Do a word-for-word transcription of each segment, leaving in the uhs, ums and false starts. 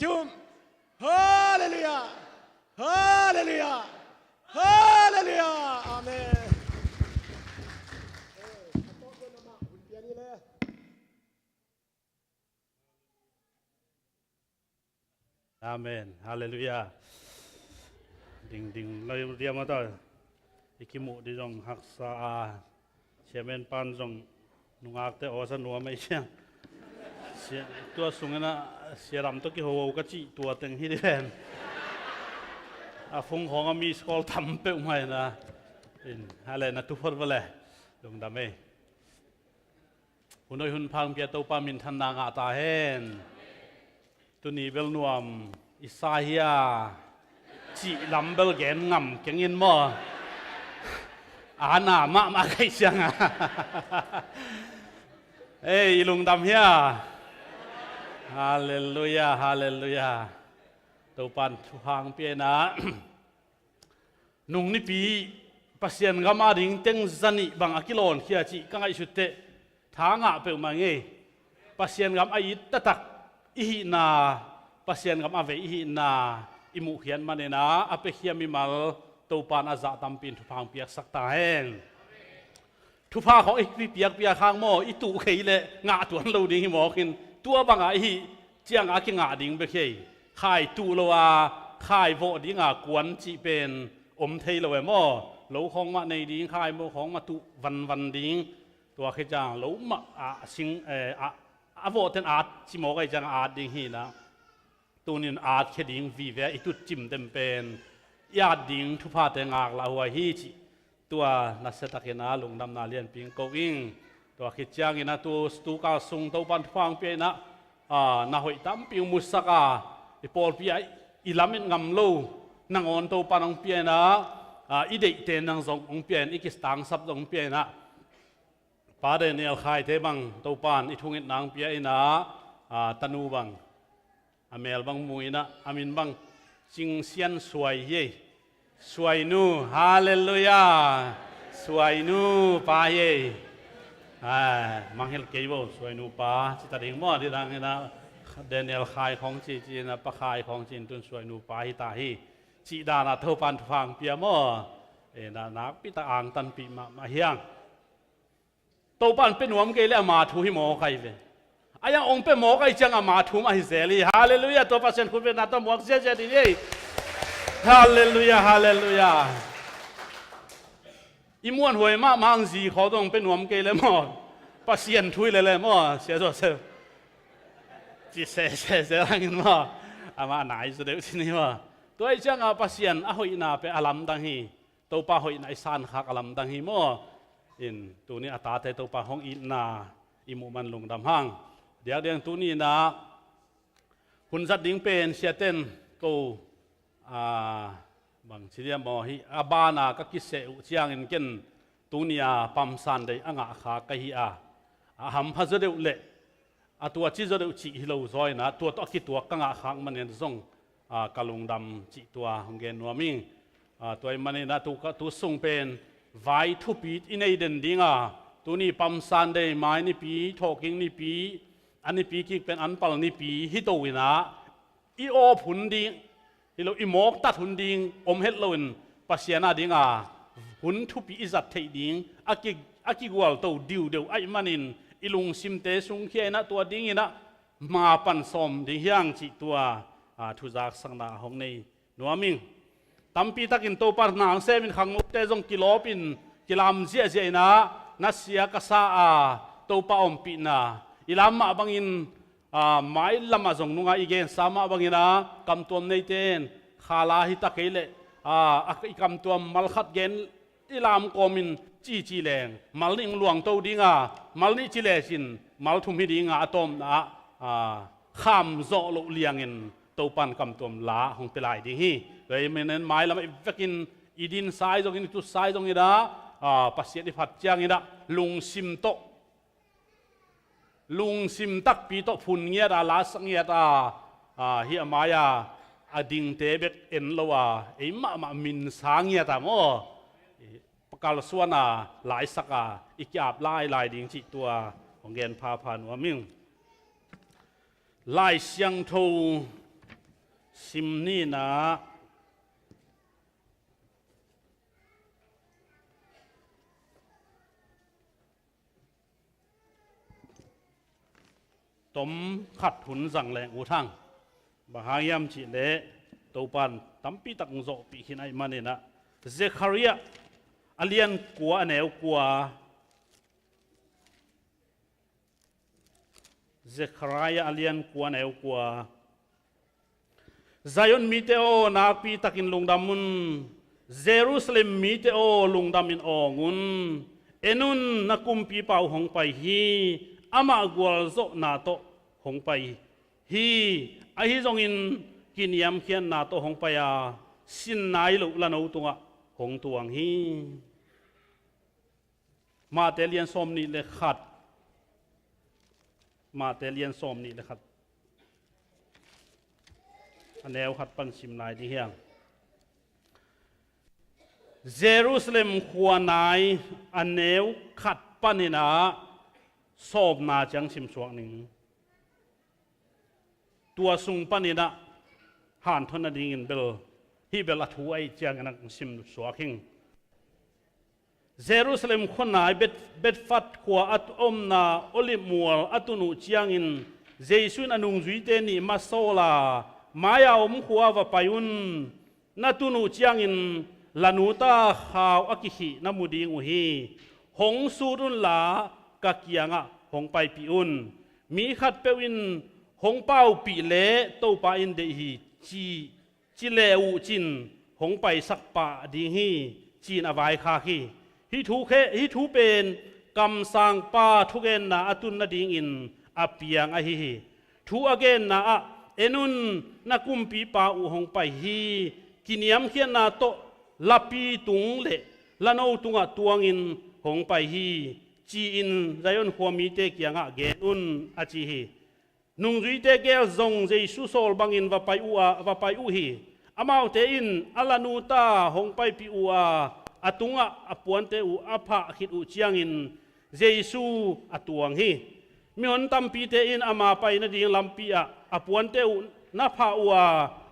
Halleluiah. Halleluiah. Halleluiah. Amen. Amen. Halleluiah. Dingding lai diam a ta. I kimuh ding zong haksa a. Chairman pan zong nungakte awsa nuam ei siang. Sia, tua sungin a siaram tawh kiho ka cih tua teng hi ding ven. A phung khawng a miss call tam peuhmah hi na. In, hale na tu phot vale. Lungdam ei. Hun hoih hun pha hong pia Topa minthanna ngah ta hen. Tuni bel nuam i sa hia cih lam bel gen ngam keng in maw? A na mahmah kaih ciang a. Ei, i lungdam hia? Halleluiah, halleluiah. Topan thupha hong pia in a. Nung nipi Pasian gam a ding teng zanih bang a kilawnkhia cih ka ngaihsut teh tha ngah peuhmah ngei. Pasian gam a it taktak i hihna, Pasian gam a vei i hihna i muhkhiat manin a, a piakhia mimal Topan a zah tampi in thupha hong piaksak ta hen. Thupha khawng i piakpiak hang maw, i tuh khei leh ngah tuan lo ding hi mawk in, tua bangah i hih ciangah a kingah ding bek hi. Khai tuh lo a, khai vawh dinga kuan cih pen om thei lo e maw? Lo khawng mah nei ding, khai maw khawng mah tuh vanvan ding. Tua khit ciang lo mah a sing, eh, a, a vawhten at ci mawk ahi ciangah at ding hi na. Tunin at khia ding vive i tutcim tem pen i at ding thuphate ngaklah huai hi cih tua nasia takin a lungdamna lianpi hong ko ing. Tua khit ciangin a tu, tu kal sung Topan thupha hong pia in a, a, na hoih tampi hong musak a, i pawlpi ah i lamet ngam lo nangawn Topan hong pia in a, a, i deihte nang zong hong pia in, i kitangsap zong hong pia in a. Pa Daniel Khaite bang Topan i thungetna hong pia in a, a, tanu bang a mel bang mu in a, a min bang Cing Sian Suai hi ei. Suainu, halleluiah. Suainu pa hi ei. A, mangngilh kei vo, Suainu pa ci ta ding maw, didang in a, Daniel Khai khawng ci, ci in a, Pa Khai khawng ci in tun Suainu pa hi ta hi. Cih dan a Topan thupha hong pia maw. E, na, nakpi tak angtanpih mahmah hiang. Topan pia nuam kei leh ama thu hi mawk ahi ve. A yang hong pia mawk ahi ciang ama thu mah hi zel hi. Halleluiah, tua Pasian khutbetna tawh muak ziazia ding hi ei. Halleluiah, halleluiah. I muanhuai mahmah ang zi khawng tawh hong pia nuam kei leh maw. Pasian thu hi leh leh maw. Sia zaw sia. Ci sese zel hangin maw. Amah nai zaw deuh ci ni maw. Tua ahi ciangah Pasian a hoihna pia a lamdang hi. Topa hoihna i sankhak a lamdang hi maw. In, tuni a tate Topa hong itna i muh man lungdam hang. Diakdiak tuni in a hun zat ding pen siaten ko, a, bang ci diam maw hi, a bana ka kiseh uh ciangin ken tuni a Palm Sunday a ngahkhak ka hi a. A hampha zaw deuh leh a tua ci zaw deuh cih hi lo zaw in a, tua tawh a kituak ka ngahkhak manin zong, a, ka lungdam cih tua hong gen nuam ing. A, tua ahih manin a tu ka, tu sung pen vai thupi i nei den ding a, tuni Palm Sunday, mai nipi, thawhkik nipi, a nipi kik pen anpal nipi hi to in a, i awp hun ding, hi lo, i mawktat hun ding om het loin Pasian a dinga hun thupi i zat theih ding a ki, a kigualto diudeuh ahih manin i lungsimte sungkhia in a, tua dingin a ma pan sawm ding hiang cih tua, a, thuzaksakna hong nei nuam ing. Tampi takin Topa na hong semin khangnote zong kilawpin kilam ziahziah in a, na sia ka sa a Topa ompihna i lam mah bangin, a, mailamah zong nunga i gensa mah bangin a, kamtuam neite in khala hi ta kei leh, a, a, i kamtuam malkhat gen i lam kawmin cici leng mal nih hong luangto dinga, mal nih ci lecin mal thum hi dinga, a tawpna ah, a, kham zawh loh liangin Topan kamtuam la hong pia lai ding hi. Tua ahih manin mailamah i vekin i dinsa ahi zongin, i tutsa ahi zongin a, a, Pasian i phat ciangin a lungsim tawh, lungsim takpi tawh phun ngiat a, lasak ngiat a, a, hih a mai-a a dingte bek en lo a, ei mahmah minsa ngiat a maw, kalsuan a, laisak a, i ki-ap lailai ding cih tua hong gen phapha nuam ing. Lai Siangtho Sim ni in ah, tom khat hun zang leng ut hang. Bang hang hiam cih leh Topa'n tampi tak hong zawhpih khin ahih manin ah, Zekhariah a lian kua, a neu kua. Zekhariah a lian kua, a neu kua. Zion mite aw, nakpi takin lungdam un. Jerusalem mite aw, lungdamin awng un. En un, na kumpipa uh hong pai hi. Amah gualzawhna tawh hong pai hi. Ahi zongin kiniamkhiatna tawh hong pai a, sin nai lo lano tungah hong tuang hi. Mate lian sawmnih le khat. Mate lian sawmnih le khat. A neu khat pan sim lai ding hi hang. Jerusalem khua nai a neu khat panin ah sawmna ciang simsuak ning. Tua sung panin ah hanthawn nadingin bel, hih bel a thu ahih ciangin ah sim suak hing. Jerusalem khua nai Bet-, Bethfat khua a tu-, omna Oliv mual a tun uh ciangin Jesu in a nungzuite nih masawl a, mai-a om khua va pai un. Na tun uh ciangin la nu ta khau a kikhih na mu ding uh hi. Hong sut unla ka kiangah hong paipih un. Mi khatpeuh in hong paupih leh Topa in deih hi, ci, ci le uh cin hong paisak pah ding hi, ci-in a vaikhak hi. Hih thu khe-, hih thu pen kamsangpa thugenna a tun nadingin a piang ahi hi. Thu a genna ah, en un, na kumpipa uh hong pai hi, kiniamkhiatna tawh lapi tung le lano tungah tuangin hong pai hi, ci-in Zion khua mite kiangah gen un, a ci hi. Nungzuite gel zong Jesu sawl bangin va pai uh a, va pai uh hi. Amaute in a la nu ta hong paipih uh a, a tungah a puante uh a phah khit uh ciangin Jesu a tuang hi. Mihon tampite in ama pai nading lampi ah a puante uh na phah uh a,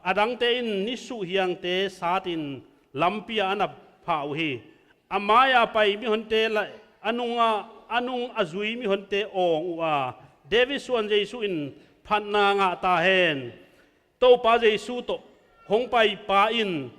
a dangte in nisuh hiangte satin lampi ah a na phah uh hi. A mai-a pai mihonte le a nunga, a nung a zui mihonte awng uh a, David suan Jesu in phatna ngah ta hen. Topa Jesu tawh hong paipa in,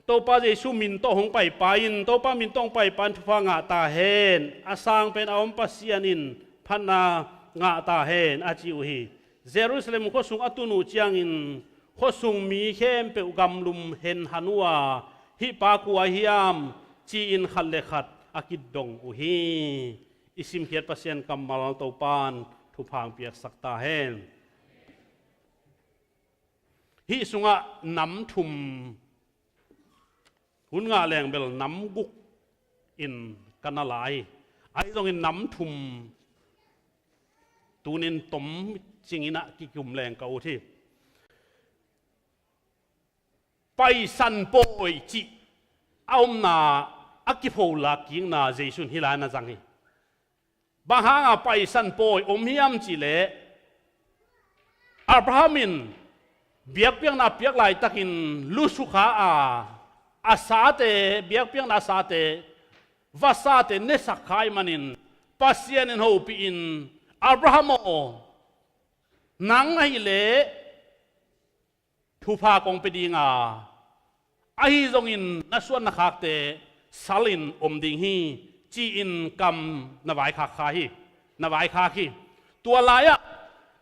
Topa Jesu min tawh hong paipa in, Topa min tawh hong paipa in thupha ngah ta hen. A sang pen a om Pasian in phatna ngah ta hen, a ci uh hi. Jerusalem khuasung a tun uh ciangin khuasung mi khempeuh gamlum henhan uh a, hih pa kua hiam, ci-in khat le khat a kidong uh hi. I simkhiat Pasian kammal Topa'n thupha hong piaksak ta hen. Hih sungah nam thum, hun ngah leng bel nam guk in ka na lai. Ahi zongin nam thum tunin tom cingin ah kikum leng ka ut hi. Paisan pawi cih a omna, a kipholak kikna Jesu in hih lai-ah na zang hi. Bang hanga paisan pawi om hiam cih leh, Abraham in biakpiakna piak laitakin lusukha a, a sate, biakpiakna sate, vasate nesak kha ahih manin Pasian in hopihin, Abraham aw, nang ahih leh thupha kong pia ding a, ahi zongin na suan na khakte salin om ding hi, ci-in kam na vaikhak kha hi, na vaikhak hi. Tua lai-ah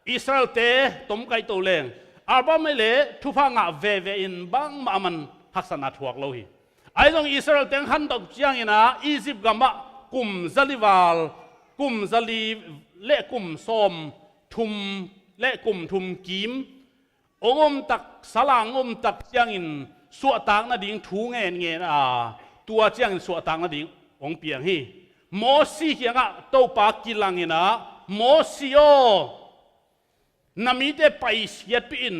Israel-te tomkaih to leng, Abraham ahih leh thupha ngah veve in bangmah a man haksatna thuak lo hi. Ahi zong Israel-te hong khanto ciangin ah Egypt gamah kum zali val, kum zali le kum sawm thum le kum thum kim hong om tak, salang hong om tak ciangin suahtak nading thu ngenngen a, tua ciangin suahtak nading hong piang hi. Mosi kiangah Topa kilangin ah, Mosi aw, na mite paisiatpih in,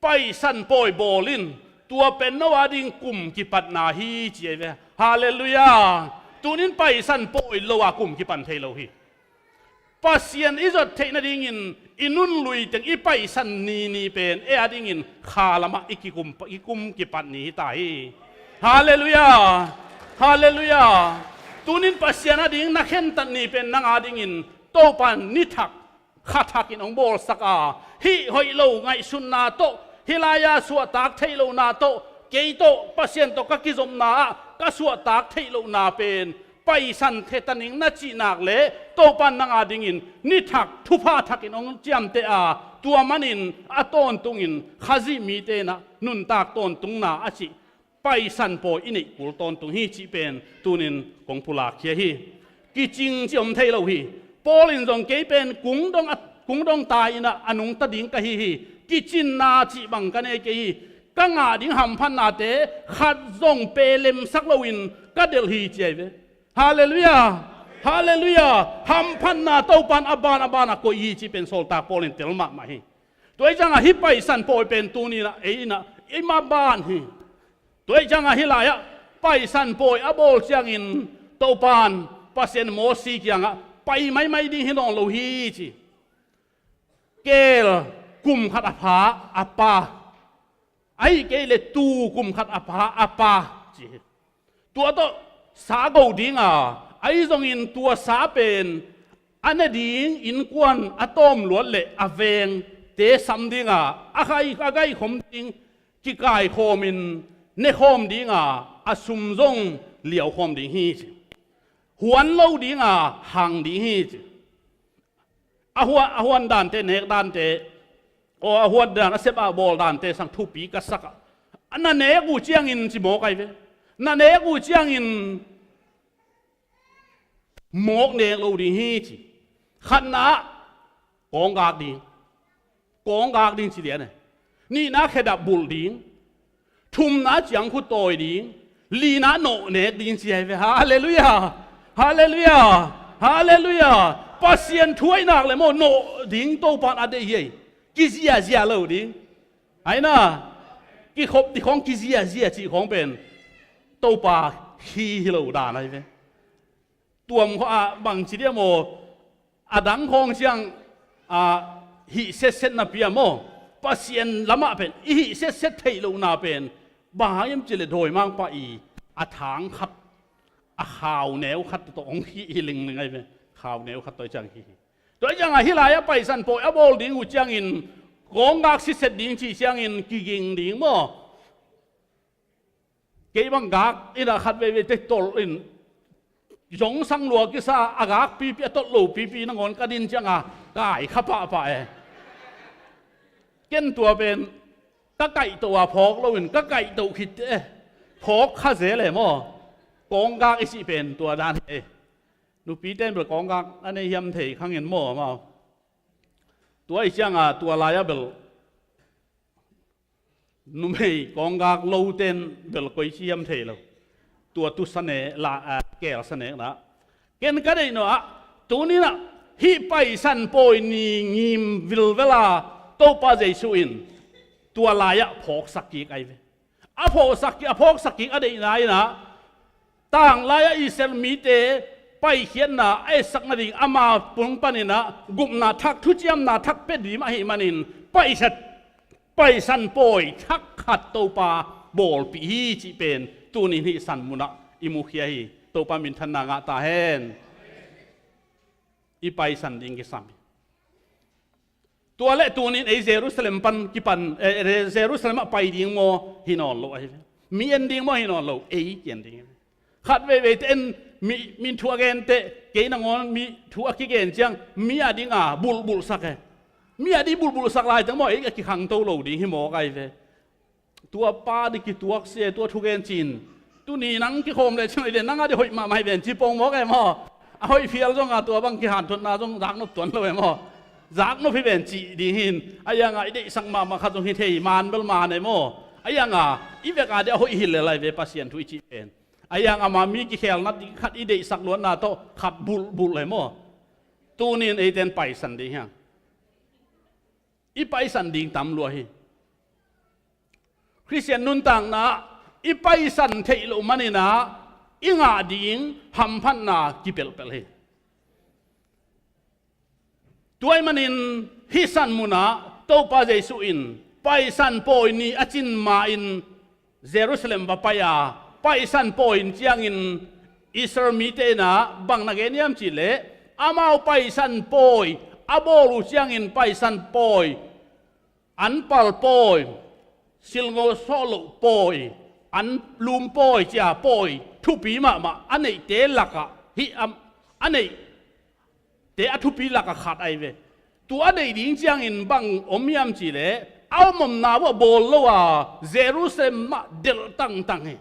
paisan pawi bawl in, tua pen no ading kum kipatna hi, ci ahi ve. Halleluiah. Tunin paisan pawi lo a kum kipan thei lo hi. Pasian i zot theih nadingin i nunlui teng i paisan nini pen ei a dingin kha lamah i kikum, i kum kipat ni hi ta hi. Halleluiah. Halleluiah. Tunin Pasian a ding na khentat ni pen nang a dingin Topan ni thak kha thakin hong bawlsak a, hih hoih lo ngaihsutna tawh, hih lai-a suahtak theih lohna tawh, kei tawh Pasian tawh ka kizopna ah ka suahtak theih lohna pen paisan thetaning na cihnak le Topan nang a dingin ni thak thupha thakin hong ciamteh a, tua manin a tawntungin Khazih mite in ah nuntak tawntungna a cih paisan pawi i neih kul tawntung hi cih pen tunin kong pulak khia hi. Kicing ci om thei lo hi. Paul in zong kei pen kungdong a, kungdong ta in ah a nungta ding ka hi hi. Kicinna cih bang ka nei kei hi. Ka ngah ding hamphatnate khat zong pelemsak loin ka delh hi ci ahi ve. Halleluiah. Halleluiah. Hamphatna Topan a ban a ban a koih hi cih pen sawltak Paul in tel mahmah hi. Tua hi ciangah hih paisan pawi pen tuninah ei inah i ma ban hi. Tua hi ciangah hih lai-ah paisan pawi a bawl ciangin Topan Pasian Mosi kiangah pai maimai ding hi nawn lo hi ci. Keel kum khat a pha a pa, ahih kei le tuu kum khat a pha a pa ci hi. Tua tawh sa go dinga, ahi zongin tua sa pen a ne ding innkuan a tawm luat le a vengte sam dinga, a khai, a gaikhom ding kikaikhawmin nekhawm dinga, a sum zong liaukhawm ding hi ci. Huan lo dinga hang ding hi ci. A huan, a huan dante, nek dante, aw, a huan dan, a sep a bawl dante sang thupi ka sak a, na nek uh ciangin ci mawk ahi ve. Na nek uh ciangin mawk nek lo ding hi ci. Khatna ah kawnggak ding. Kawnggak ding ci lian e. Nihna khedap bulh ding. Thumna ciang khut tawi ding. Lina nawh nek ding ci ahi ve. Halleluiah. Halleluiah. Halleluiah. Pasian thu ahih nak le maw, nawh ding Topan a deih hi. Kiziazia lo ding. Aina, kikhop ding khawng kiziazia cih khawng pen Topa hi hi lo dan ahi ve. Tuam khawh ah bangci dia maw, a dang khawng ciang, a, hih setset napi a maw, Pasian lamah pen i hih setset theih lohna pen bang hang hiam cih leh dawimangpa i a thang khat, a khau neu khat tawh hong hih hi lingling ahi ve. Khau neu khat tawh ciang hih hi. Tua ciangah hih lai-ah paisan pawi a bawl ding uh ciangin kawnggak siset ding cih ciangin kiging ding maw. Kei bang gak in a khat veivei te tolh in zong sang lua kisa a gak pipi a tolh lo pipi nangawn ka din cianga kai kha pahpah e. Ken tua pen ka kaihtoh a phawk loin ka kaihtoh khit e. Phawk kha zel e maw. Kawnggak i cih pen tua dan hi e. Nupite in bel kawnggak a nei hiam thei khangin maw amau. Tua i cianga tua lai-ah bel numei kawnggak lote in bel koici hiam thei lo. Tua tu sa ne la, a, keel sa nekna. Ken ka deih nawh ah, tuninah hih paisan pawi ni ngim vilvela Topa Jesu in tua lai-ah phawksak kik ahi ve. A phawksak kik, a phawksak kik a deihna inah tanglai-ah Israel mite paikhiatna a etsak nading ama pung paninah gupna thak, thuciamna thak pia dim ahih manin paisat, paisan pawi thak khat Topa bawlpih hi cih pen tunin hih san munah i mukhia hi. Topa minthanna ngah ta hen. I paisan ding kisam hi. Tua le tunin ei Jerusalem pan kipan, eh, Jerusalem ah pai ding maw hi nawn lo ahi ve. Mi en ding maw hi nawn lo, ei kian ding hi ve. Khat veivei te en mi, min thu a gen te, kei nangawn mi thu a kigen ciang mi a dinga bulhbulhsak e. Mi a ding bulhbulhsak lai teng maw ei a kikhangto lo ding hi mawk ahi ve. Tua pa ding kituak sia, tua thugen cin. Tuni nang kikhawm le cin, nang a ding hoih mahmah hi ven ci pong mawk e maw. A hoih phial zonga tua bang kihanthotna zong zaknop tuan lo e maw. Zaknop hi ven cih ding hin. A ianga i deihsak mahmah khat zong hi thei, man bel man e maw. A ianga i vek a ding a hoih hi le lai ve Pasian thu i cih pen. A ianga ama mi kikhelna ding khat i deihsak luatna tawh khat bulhbulh e maw. Tunin eiten paisan ding hiang. I paisan ding tam lua hi. Khristian nuntakna i paisan theih loh maninah i ngah ding hamphatna kipelhpelh hi. Tua ahih manin hih san munah Topa Jesuh in Paisan Pawi ni a cin ma-in Jerusalem va pai a, Paisan Pawi in ciangin Israel mite in ah bang na gen hiam cih leh, amau Paisan Pawi a bawl uh ciangin Paisan Pawi, an pal pawi, silngo sawh loh pawi, an lum pawi, cia pawi thupi mahmah a neihte lakah hih a, a neihte a thupi lakah khat ahi ve. Tua a neih ding ciangin bang om hiam cih leh, a om omna uah bawl lo a, Jerusalem mah delh tangtang hi.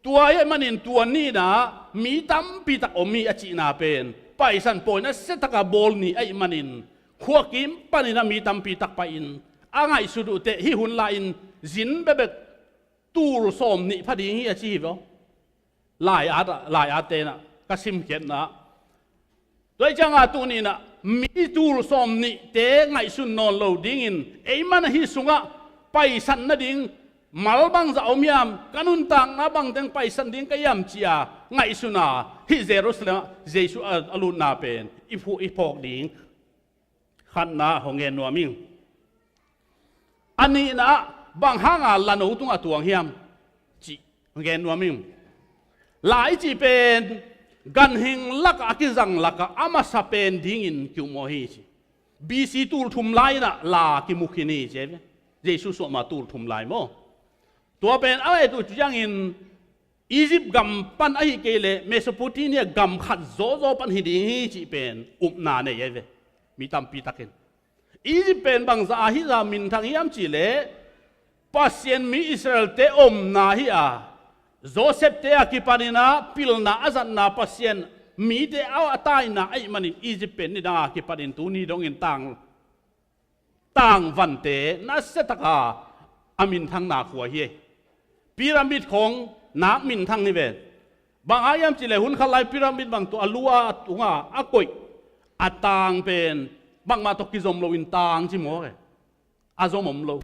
Tua ahih manin tua ni in ah mi tampi tak om hi a cihna pen Paisan Pawi nasia taka bawl ni ahih manin, khua kim panin ah mi tampi tak pai-in a ngaihsut uh teh hih hun lai-in zin bekbek tul sawm nih pha ding hi a ci hi ve aw. Lai-at ah, lai-atte in ah ka simkhiatna ah. Tua ahih ciangin tuni in ah mi tul sawm nihte ngaihsun nawn lo dingin, ei man ahi sungah paisan nading mal bangzah om hiam, ka nuntakna bangteng paisan ding ka hiam ci-a ngaihsun a, hih Jerusalem ah Jesuh a, a lutna pen i phu-, i phawk ding khatna hong gen nuam ing. A nihna ah bang hanga lano tungah tuang hiam cih hong gen nuam ing. La i cih pen ganhing lakah a kizang lakah a masa pen dingin ki-um aw hi ci. B C tul thum lai-in ah la kimu khin hi ci. Jesuh suah ma tul thum lai maw. Tua pen a et uh ciangin Egypt gam pan ahih kei leh Mesopotamia gam khat zawzaw pan hi ding hi cih pen upna nei ahi ve. Mi tampi takin Egypt pen bangzah a hih zah minthang hiam cih leh, Pasian mi Israel-te omna hi a, Joseph-te a kipanin ah pilna a zatna, Pasian mite a, a taina ahih manin Egypt pen nidang a kipanin tuni dongin tang tangvante nasia taka a minthangna khua hi. Pyramid khong nak minthang hi ve. Bang hang hiam cih leh hun khat lai pyramid bang tawh a lu a tunga a koih a tang pen bangmah tawh kizom loin tang ci maw ke. A zom om lo.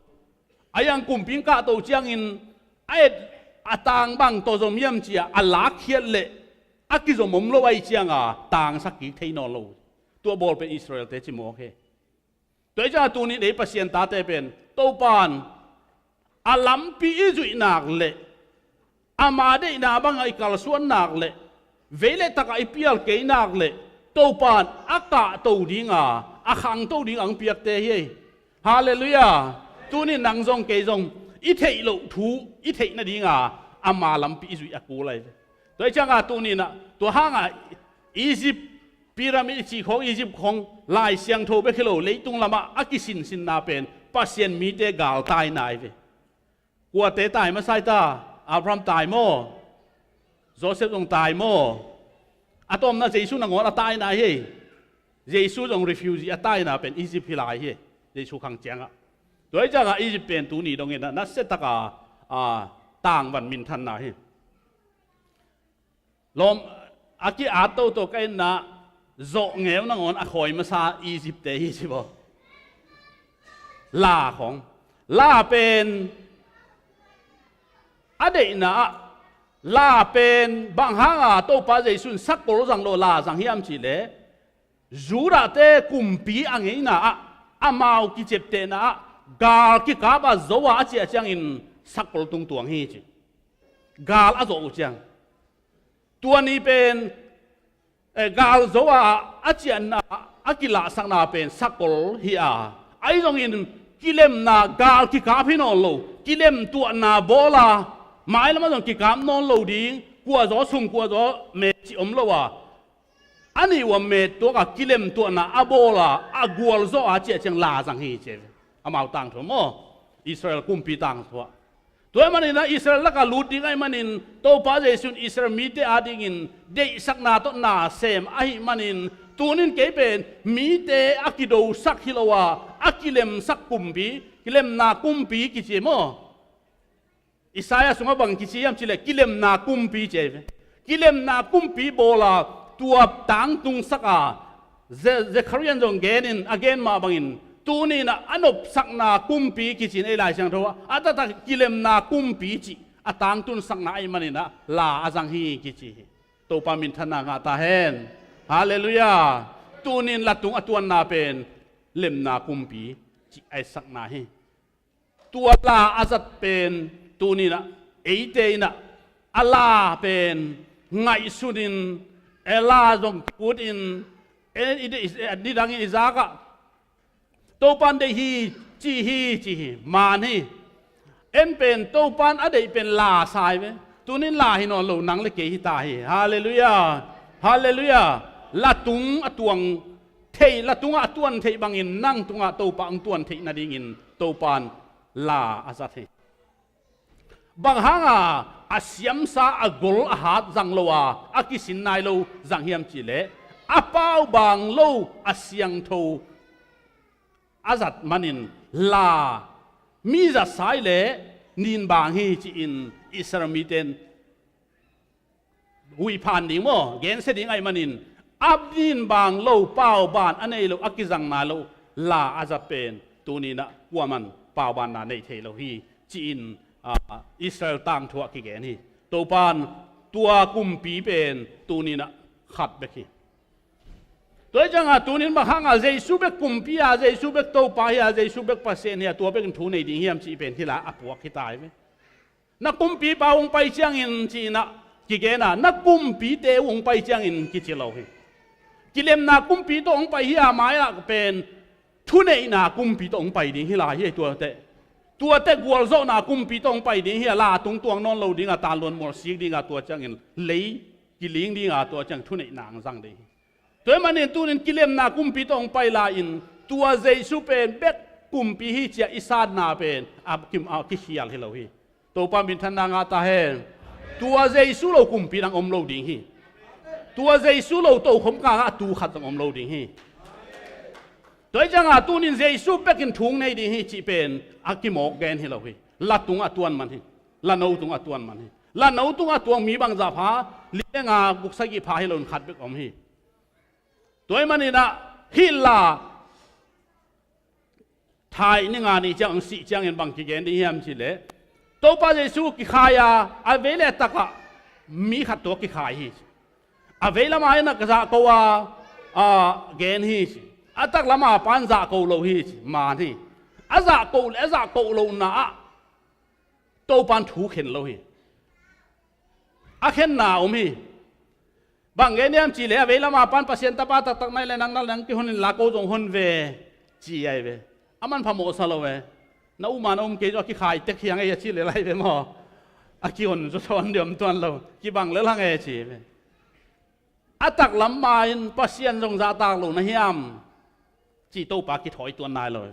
A yang kumpi in kahto ciangin a et a tang bang tawh zom hiam ci-a a lakkhiat leh a kizom om lo ahih cianga tangsak kik thei nawn lo. Tua bawl pen Israel-te ci maw ke. Tua ahih ciangin tuni-in ei Pasian tate pen Topa'n a lampi i zuih nak leh, ama deihna bangah i kalsuan nak leh, vei le takah i pial kei nak leh, Topa'n a kahto dinga, a khangto dinga hong piakte hi. Halleluiah. Tuni-in nang zong kei zong i theih loh thu i theih nadinga ama lampi i zuih a kul ahi. Tua ahih ciangin tuni-in ah tua hangah Egypt pyramid i cih khong, Egypt khong Lai Siangtho bek hi lo, leitung lamah a kisinsinna pen Pasian mite galtaina ahi ve. Kuate tai masa hi ta? Abraham tai maw? Joseph zong tai maw? A tawpna Jesuh nangawn a taina hi. Jesuh zong refugee a taina pen Egypt hi lai hi. Jesuh khang ciangah. Tua ahih ciangah Egypt pen tuni dongin ah nasia taka, a, tangvan minthanna hi. Lawm, a ki-at toto ka itna, zawhngeu nangawn a khawi masa Egypt-te hi ci baw. La khong. La pen a deihna ah, la pen bang hanga Topa Jesuh in sakol zang lo la zang hiam cih leh, Judah-te kumpi a ngeina ah, amau kiciaptehna ah, gal kikap a zo a a ciah ciangin sakol tung tuang hi ci. Gal a zawh uh ciang. Tua ni pen, eh, gal zo a a ciahna a kilahsakna pen sakol hi a. Ahi zongin kilemna gal kikap hi nawn lo. Kilemtuahna bawl a, mailam ah zong kikap nawn lo ding. Kuazaw sung kuazaw me cih om lo a. A nih uah mettuak a kilemtuahna a bawl a, a gualzawh a ciah ciang la zang hi ci. Amau tangthu maw? Israel kumpi tangthu ah. Tua ahih manin ah Israel lakah lut ding ahih manin Topa Jesuh in Israel mite adingin deihsakna tawh na sem ahih manin, tuni-in kei pen mite a kidosak hi lo a, a kilemsak kumpi, kilemna kumpi kici maw? Isaiah sungah bang kici hiam cih leh kilemna kumpi ci ahi ve. Kilemna kumpi bawl a, tua tangtungsak a, Ze-, Zekhariah in zong genin a gen mah bangin, tuni-in ah a nopsakna kumpi kici in ei Lai Siangtho ah, a taktak kilemna kumpi cih a tangtunsakna ahih manin ah la a zang hi kici hi. Topa minthanna ngah ta hen. Halleluiah. Tunin la tung a tuanna pen lemna kumpi cih a etsakna hi. Tua la a zat pen tuninah eite inah a la pen ngaihsunin, e la zong kutin, e, i, i, nidangin i zakah Topan deih hi, ci hi, ci hi, man hi. En pen Topan a deih pen la sai ve. Tunin la hi nawn lo, nang le kei hi ta hi. Halleluiah. Halleluiah. La tung a tuang theih, la tungah a tuan theih bangin nang tungah Topa hong tuan theih nadingin Topan la a zat hi. Bang hanga a siamsa a gol a hat zang lo a, a kisin nai lo zang hiam cihleh, a paubaang lo a siangtho a zat manin la mi zat sai le nin baang hi ci-in Israel mite in huih phan ding maw, gensia ding ahih manin a nin baang lo, paubaang a nei lo, a kizang nai lo la a zat pen tuninah kuaman paubaanna nei thei lo hi ci-in, ah, Israel tangthu ah kigen hi. Topan tua kumpi pen tuninah khat bek hi. Tua hi cianga tunin bang hanga Jesu bek kumpi a, Jesu bek Topa hi a, Jesu bek Pasian hi a, tua bekin thu nei ding hiam cih pen hila a puak hi ta hi ve. Na kumpipa hong pai ciangin ci-inah kigen a, na kumpite hong pai ciangin kici lo hi. Kilemna kumpi tawh hong pai hi a, mai-ah pen thuneihna kumpi tawh hong pai ding hi lai hi. Tuate, tuate gualzawhna kumpi tawh hong pai ding hi a, la tung tuang nawn lo dinga, tanluan mual sik dinga, tua ciangin lei kiling dinga, tua ciang thuneihna hong zang ding hi. Tua hi manin tunin kilemna kumpi tawh hong pai lai-in tua Jesu pen bek kumpi hi ci-a i sanna pen a kim, a kikhial hi lo hi. Topa minthanna ngah ta hen. Tua Jesu lo kumpi dang om lo ding hi. Tua Jesu lo tokhom kangah tu khat zong om lo ding hi. Tua hi cianga tunin Jesu bekin thu hong nei ding hi cih pen a kimawk gen hi lo hi. La tungah tuan man hi. La no tungah tuan man hi. La no tungah tuang mi bangzah pha, li le nga, guk sagih pha hi loin khat bek om hi. Tua hi maninah hih la thaih ni nga ni ciang hong sih ciangin bang kigen ding hiam cihleh, Topa Jesu kikhai a, a vei le a takah mi khat tawh kikhai hi ci. A vei lama inah ka zahko a, a gen hi ci. A tak lama pan zahko lo hi ci. Man hi. A zahko le a zahko lohna ah Topan thu khen lo hi. A khenna om hi. Bang gen hiam cihleh, a vei lama pan Pasian tapa taktak nai le nang nal nang kihon in la ko zong hon ve ci ai ve. A manpha mawhsa lo ve. Na uma na um kei zaw a kikhai tek hiang ei a ci le lai ve maw. A kihon zaw sawn diam tuan lo. Kibang le lang e ci ve. A taklam ma-in Pasian zong zahtak lo na hiam? Ci Topa kithawi tuan nai lo.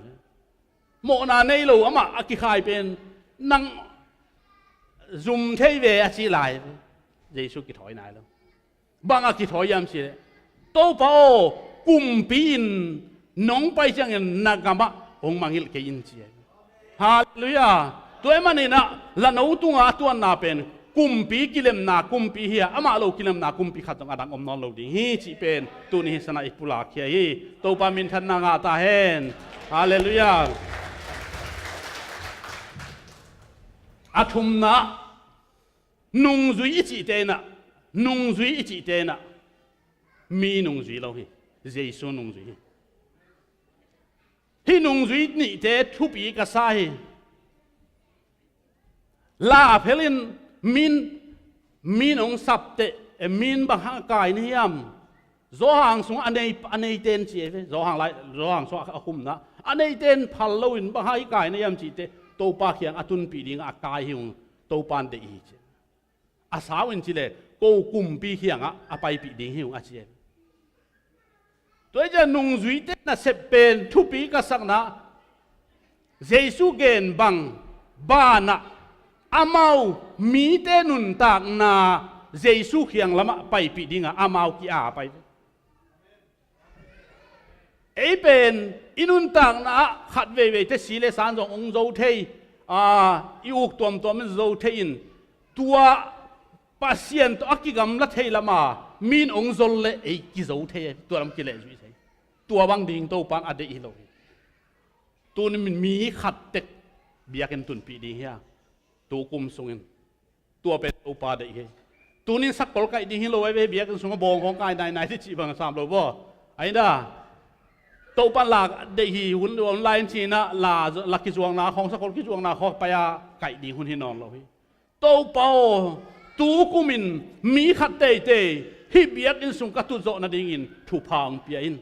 Mawhna nei lo amah a kikhai pen nang zum thei ve a ci lai. Jesu kithawi nai lo. Bang a kithawi hiam ci leh, Topa aw, kumpi in nong pai ciangin na gamah hong mangngilh kei in ci. Halleluiah. Tua hi maninah la no tunga a tuanna pen kumpi kilemna kumpi hi a, amah lo kilemna kumpi khat zong a dang om nawn lo ding hi cih pen tuni hi sanah i pulak khia hi. Topa minthanna ngah ta hen. Halleluiah. A thumna, nungzui i cihte inah, nungzui i cihte inah mi nungzui lo hi. Jesu nungzui hi. Hih nungzui nihte thupi ka sa hi. La a phelin min, min hong sapteh, e, min bang hang a kai na hiam? Zawhang sungah a nei, a neiten ci e ve. Zawhang lai, zawhang sungah a khumna a neiten phal loin bang hang i kai na hiam cihte Topa kiang a tunpih dingah a kai hi ung. Topan deih hi ci. A sau in ci le, ko kumpi kiangah a paipih ding hi ung a ci e. Tua hi ciah nungzuite nasep pen thupi ka sakna, Jesu gen bang banah amau mite nuntakna Jesu kiang lamah paipih dingah amau ki-a pai. Ei pen i nuntakna ah khat veiveite si le san zong hong zo thei, aa, i uk tuamtuam in zo thei in, tua Pasian tawh a kigamla thei lama min hong zol le ei kizo thei, tua lam kilehzui thei. Tua bang ding Topan a deih hi lo hi. Tuni min mi khat tek biakinn tunpih ding hi a, tu kum sungin. Tua pen Topa deih hi. Tunin sakkol kaih ding hi lo ai ve, biakinn sungah bawng khawng kai nainai ti cih bang sam lo baw. Ahi na, Topan la deih hi hun online cinah la, la kizuakna khawng, sakol kizuakna khawng pai-a kaih ding hun hi nawn lo hi. Topa aw, tu kumin mi khat teitei hih biakinn sung ka tut zawh nadingin thupha hong pia in.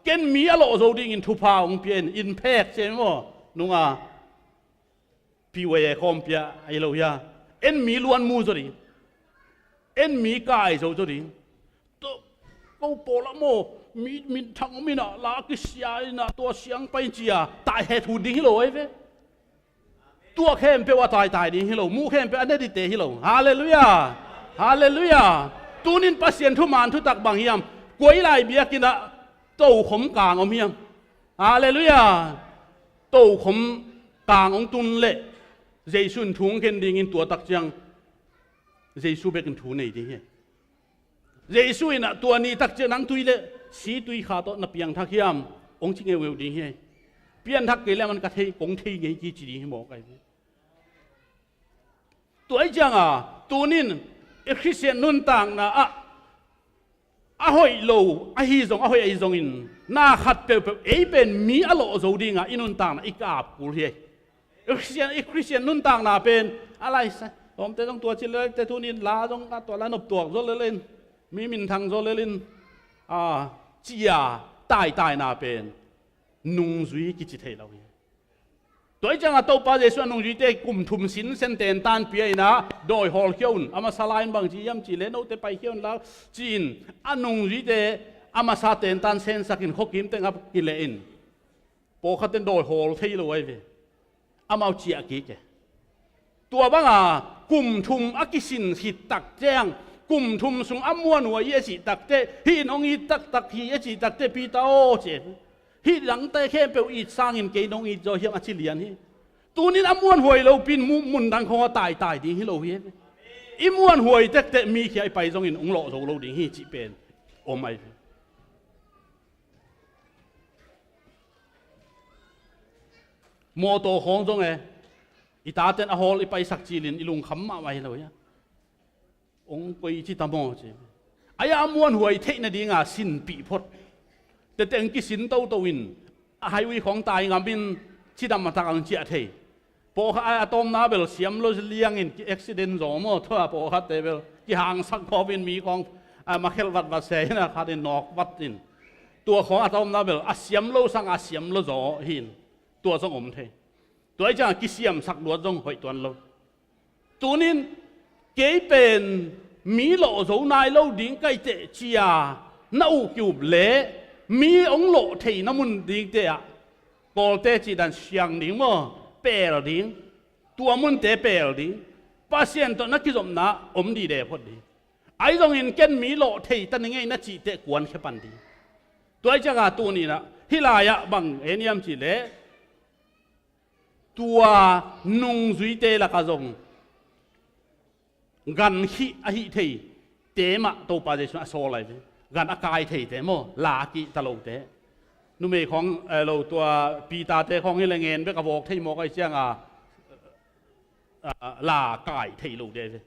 Ken mi a lawh zo dingin thupha hong pia in. In phek ciai maw? Nunga P Y A khawm pia ahi lo hia? En mi luan mu zaw ding. En mi kai zo zaw ding. Tua, ko pawl ah maw, mi, minthang om inah la kisia inah tua siang pai in cia, tai he thu ding hi lo ahi ve. Tua khempeuh a taitai ding hi lo, muh khempeuh a ne dite hi lo. Halleluiah. Halleluiah. Tunin Pasian thuman thutak bang hiam? Koi lai biakinn ah tokhom kang om hiam? Halleluiah. Tokhom kang hong tun leh Jesu in thu hong khen dingin tua tak ciang Jesu bekin thu nei ding hi. Jesu inah tua ni tak ciang nang tui le si tui kha tawh na piangthak hiam? Hong ci ngeungeu ding hi. Pianthak kei le aman ka thei, kong thei ngei kici ding hi mawk ahi. Tua ahi cianga tunin i Khristian nuntakna ah a hoih lo ahi zong, a hoih ahi zongin na khat peuhpeuh ei pen mi a lawh zo dinga i nuntakna i kap kul hi. I Khristian, i Khristian nuntakna pen a laisa lawmte zong tua ci lel te, tunin la zong a tua la noptuak zaw lel in, mi minthang zaw lel in, a, cia taitaina pen nungzui kici thei lo hi. Tua hi cianga Topa Jesu a nungzuite kum thum sinsen tentan pia inah dawi hawlkhia un, a masa lai-in bang ci hiam cih leh note paikhia un la ci-in a nungzuite a masa tentan sensakin khuakim tengah kileh in pawlkhatte dawi hawl thei lo ahi ve. Amau ciah kik e. Tua banga kum thum a kisin khit tak ciang, kum thum sung a muanhuai i a cih takteh, hih in hong it taktak hi a cih takteh, Peter aw ci e. Hih dangte khempeuh it sangin kei nong it zaw hiam a ci lian hi. Tunin a muanhuai lopi in mu-, mun dang khawng a taitai ding hi lo hi. I muanhuai tekteh mi khia i pai zongin hong lawh zo lo ding hi cih pen om ahi. Mawtaw khawng zong e, i taten a hawl i paisak cilin i lungkham mahmah hi lo hia? Hong koi ci ta maw ci. Aia a muanhuai theih nadinga sinpih phot. Teteng kisin toto in a highway khawng tai ngamin cidam a tak ang ciah thei. Pawlkhat a tawmna bel siam lo liangin ki accident zaw maw, tua pawlkhatte bel kihangsak khawpin mi khawng a makhelh vatvat se in a khatin nawk vat in. Tua khawng a tawmna bel a siam lo sang a siam lo zaw hin. Tua zong om thei. Tua hi ciangah kisiamsak luat zong hoih tuan lo. Tunin kei pen mi lawh zo nai lo ding kaiteh cia na uh kiup le mi hong lawh theina mun dingte ah Kawlte cihdan siang ding maw, pel ding. Tua munte pel ding. Pasian tawh na kizopna om dide phot ding. Ahi zongin ken mi lawh thei ta ning ei na cihteh kuankhia pan ding. Tua hi ciangah tuninah hih lai-ah bang en hiam cihleh tua nungzuite lakah zong gan khih ahi theite mah Topa Jesu in a sawl ahi ve. Gan a kai theite maw, la kihta lote. Numei khawng, eh, lo tua Peter-te khawng hi le ngen bek a vawk thei mawk ahi cianga, ah, la kai thei lote ahi ve.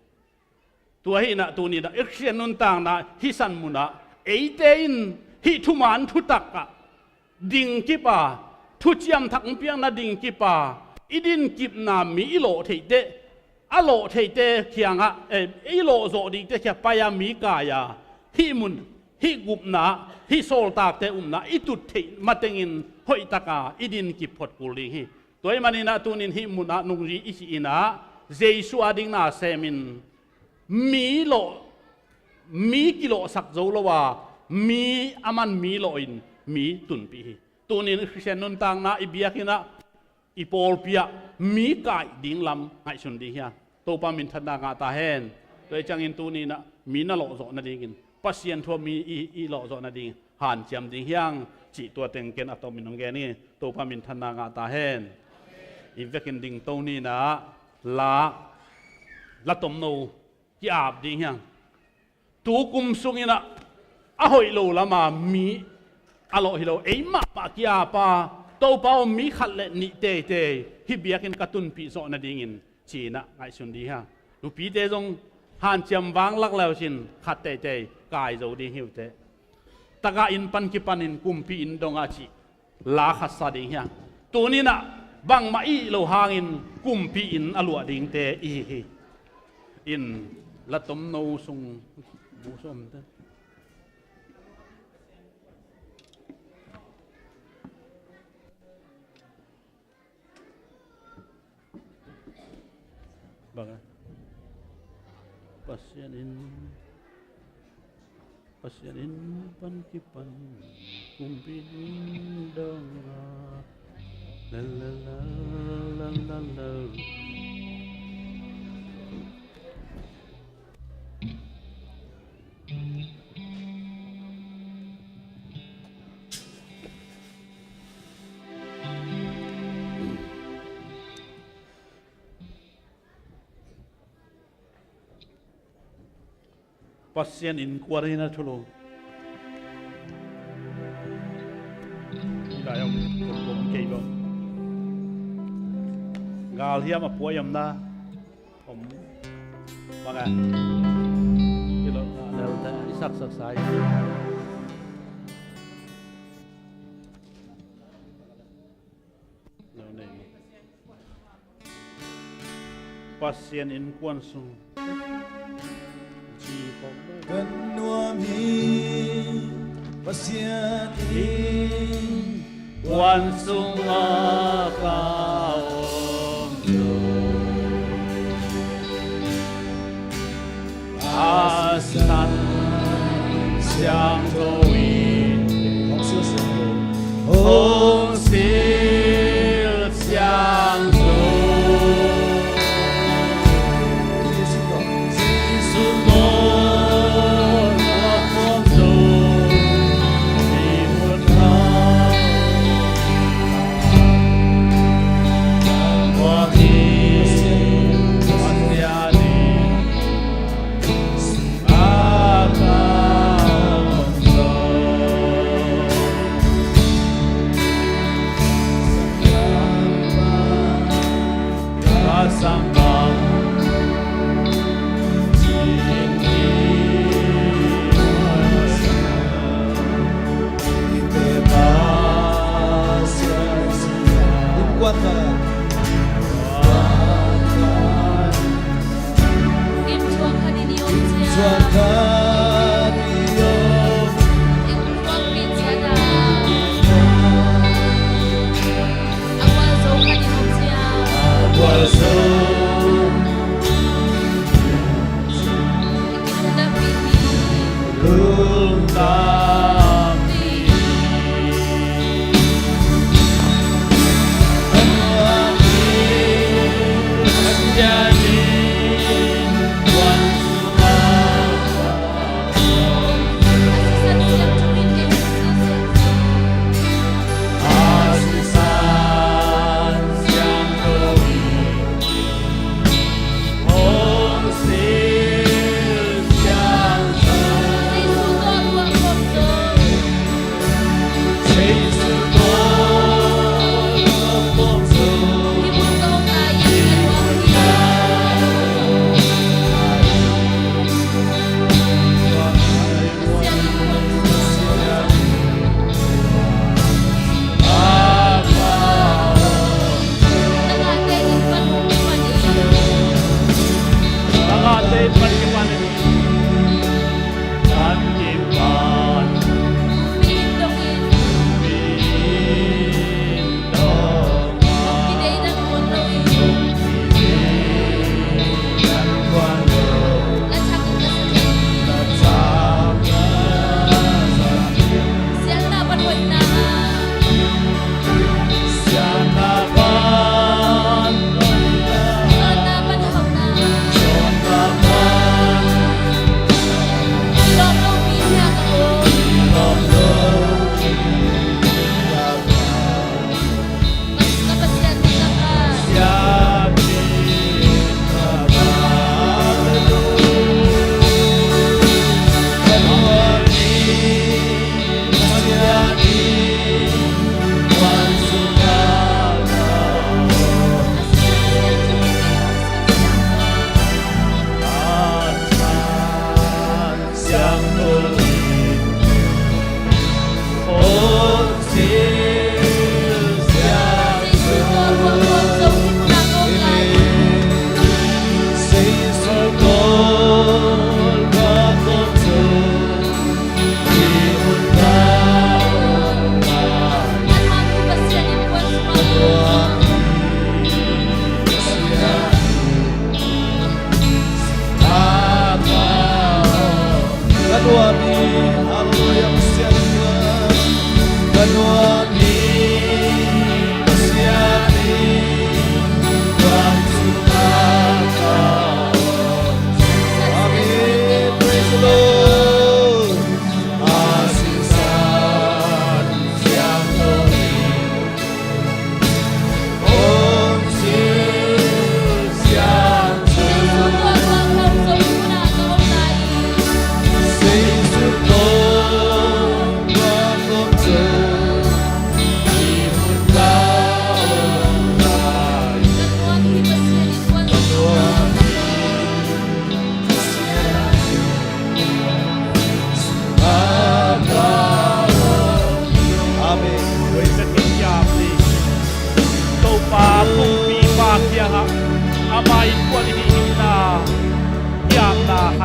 Tua hi inah tuninah i Khristian nuntakna hih san munah eite in hih thuman thutakah dingkip a, thuciam thak hong piakna dingkip a, i dinkipna mi i lawh theite, a lawh theite kiangah, eh, i lawh zawh dingte kiang pai-a mi kai-a, hih mun, hih gupna, hih sawltakte upna i tut theih matengin hoihtaka i dinkip phot kul ding hi. Tua ahih maninah tunin hih munah nungzui i cih inah Jesu a dingna semin mi lawh, mi kilawhsak zo lo a, mi a man mi lawhin mi tunpih hi. Tunin Khristian nuntakna i biakinn ah i pawlpi ah mi kaih ding lam ngaihsun ding hi a, Topa minthanna ngah ta hen. Tua hi ciangin tuninah mi na lawhzawh nadingin, Pasian thu ah mi i, i lawhzawh nadingin hanciam ding hi hang cih tua teng ken a tomin hong gen hi. Topa minthanna ngah ta hen. I vekin dingto ninah la, la tomno ki-ap ding hi hang. Tu kum sunginah a hoih lo lama mi a lawh hi lo, ei mahmah ki-ap a, Topa aw, mi khat le nih teitei hih biakinn ka tunpih zawh nadingin ci-inah ngaihsun ding hi hang. Nupite zong hanciam vang lak leusin khat teitei kai zo ding hi uh teh. Taka inn pan kipanin kumpi inn dongah cih la khat sa ding hi hang. Tuni-in ah bangmah i hih loh hangin kumpi inn a luah dingte i hi hi. In la tomno sung bu sawm te. Bang a, Pasian inn, Pasian inn pan kipan kumpi inn dongah. La, la, la, la, la, la. Pasian innkuan hi na thulu. Hi lai om, om kei lo. Gal hiam a puai om na. Om. Bang a. Hi lo, a, lel te, i sak sak sai. Pasian innkuan sung. Kan nuam hi Pasian innkuan sungah ka om lo. A San Siangtho in hong silh siangtho. Jesuh mawhna khawm lo i hun hau.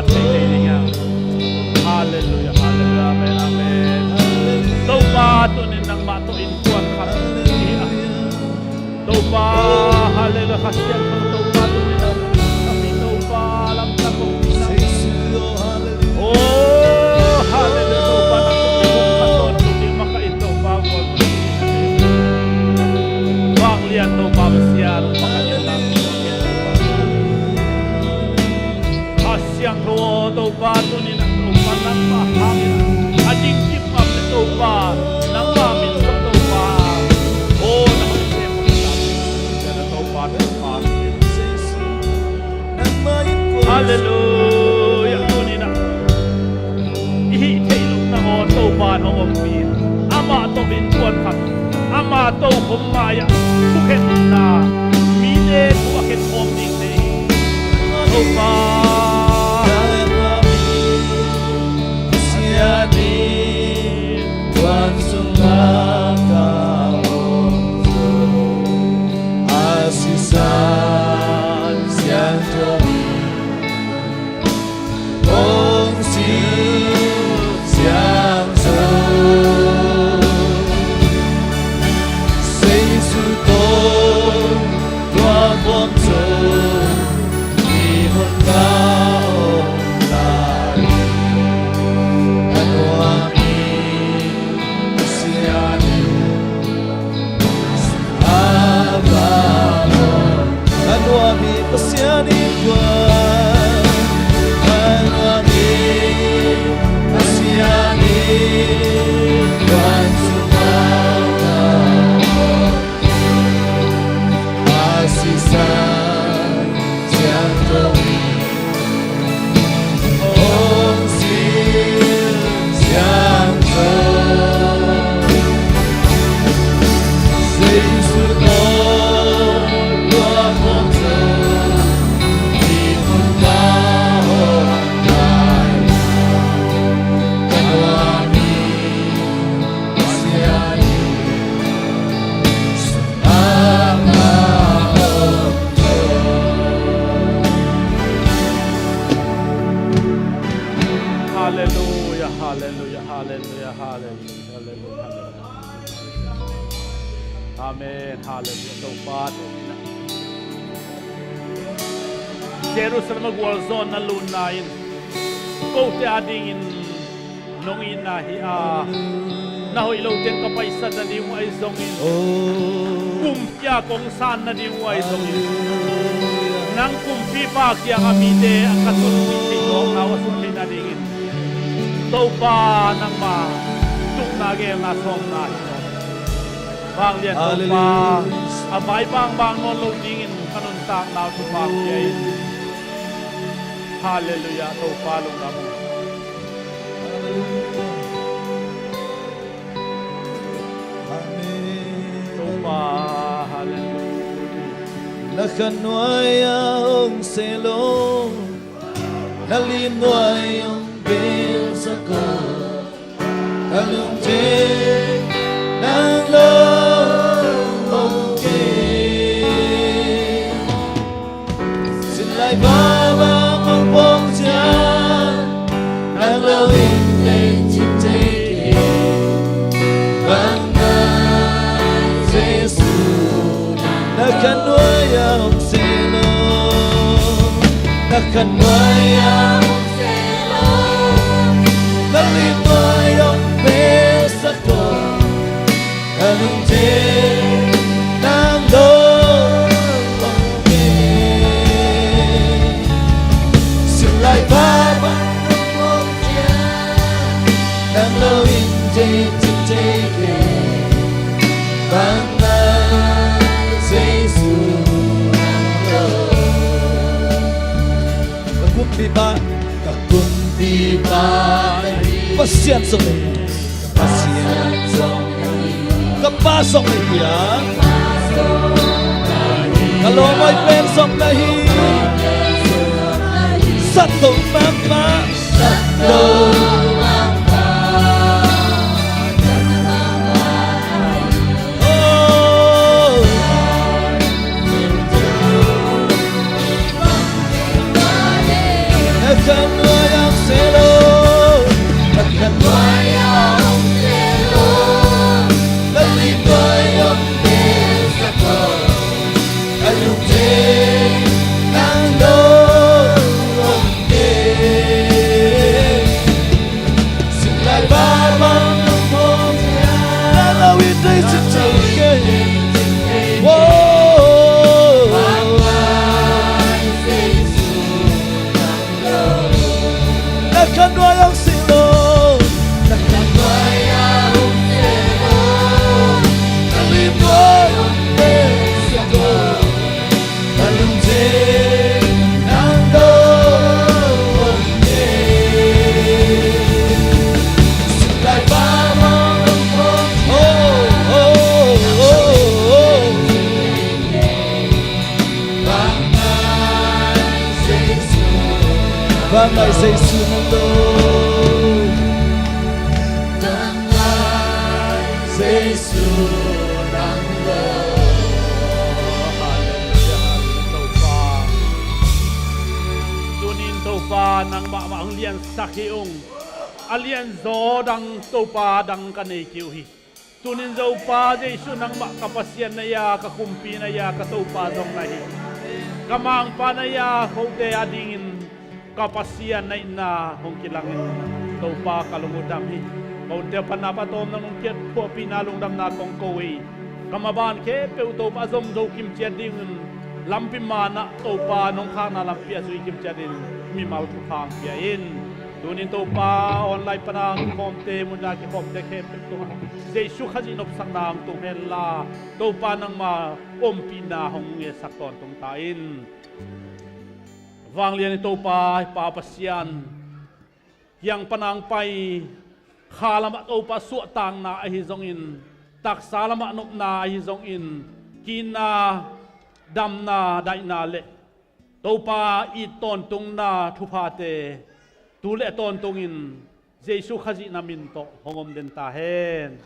Halleluia, halleluia, amen, amen. Topa, tuni-in nangmah tawh innkuan khat hi a. Topa, halleluia, Kha Siangtho Topa, tuni-in nangmah tawh innkuan khat hi a. Oh, halleluia, Topa, nang tawh innkuan khat tawh tuni-in makaih in Topa, gual tuni-in. Vanglian Topa Pasian, makaih in. Kha Siangtho aw Topa, tuni-in Topa nangmah hangin a ding kim ngam le Topa, nangmah min tawh Topa. Oh, na hoih sem Topa, Topa. Halleluia, tuni-in i hih theih lohna aw Topa in hong ompih in. Amah tawh innkuan khat, amah tokhom mai-ah thukhenna, mite thu a khenkhawm ding nei hi. Topa, Pasian in innkuan sungah ka hong zo a sisan siangtho in. Hong sin siangtho. Jesu tawh tua khuam zo, i hun ka om lai. Ka nuam hi Pasian in Ka nuam hi Pasian innkuan, ka nuam hi Pasian innkuan sungah a sisan siangtho in. Hong sin siangtho. Jesu tawh tua khuam zo, i hun ka om lai. Ka nuam hi Pasian in Halleluia, halleluia, halleluia, halleluia, halleluia. Amen, halleluia. Topa, Topa. Jerusalem a gualzawhna lunna in kote adingin nong itna hi a, na hoih lo teng ka paisan nading uh ahi zongin, kumpi a kong san nading uh ahi zongin, nang kumpipa kiangah mite a ka tunpih theih tawkna uh a sung theih nadingin Topa nangma tukna geelna sawmna hi. Vanglian Topa, a vai bangbang nawn lo dingin ka nuntakna uh thupha pia in. Halleluia, Topa lungdam. Amen. Topa, halleluia. Na khan nuai-ah hong selo, na lin nuai hong belsak o. Ka lungthe nang lo hong kei. Sinlai va bang hong pong ciang, nang lo in lei cin thei kei. Bang nai Jesu, na khan nuai-ah hong selo, na khan nuai-ah hong selo, na lin nuai hong belsak o. Ka lungthe nang lo hong kei. Sinlai va bang hong pong ciang, nang lo in thei cin thei kei. Bang nai Jesu nang lo. Ka kumpipa, ka kumpipa, Pasian zong na hi. Pasian zong na hi. Ka pa zong na hi a. Ka lawm hoih pen zong na hi. Sat to mahmah. Sat to mahmah. Oh. Na khan Vanglai Jesu nang lo. Vanglai Jesu nang lo. Halleluiah, Topa. Tunin Topa nangmah mah hong liansak hi ung. A lianzaw dang Topa dang ka nei kei uh hi. Tunin Topa Jesu nangmah ka Pasian na hi a, ka kumpi na hi a, ka Topa zong na hi. Ka mangpa na hi a, kote adingin ka Pasian na hihna hong kilangin Topa ka lung uh dam hi. Ka unte panna patawm nang hong kiat phuahpihna lungdamna kong ko hi. Ka maban khempeuh Topa zom zo kimciat dingin lampi manah Topa nong khakna lampi a zui kimciat dingin mimal thupha hong pia in. Tunin Topa online pana kikhawmte, muna kikhawmte khempeuh tungah Jesu Khazih nopsakna hong tung henla, Topa nangma ompihna hong ngetsak tawntung ta in. Vanglian i Topa, i Pa Pasian, hiang pana hong pai kha lamah Topa suahtakna ahi zongin, taksa lamah nopna ahi zongin, kihna, damna, daihna le Topa it tawntungna thuphate tu le tawntungin Jesu Khazih na min tawh hong om den ta hen.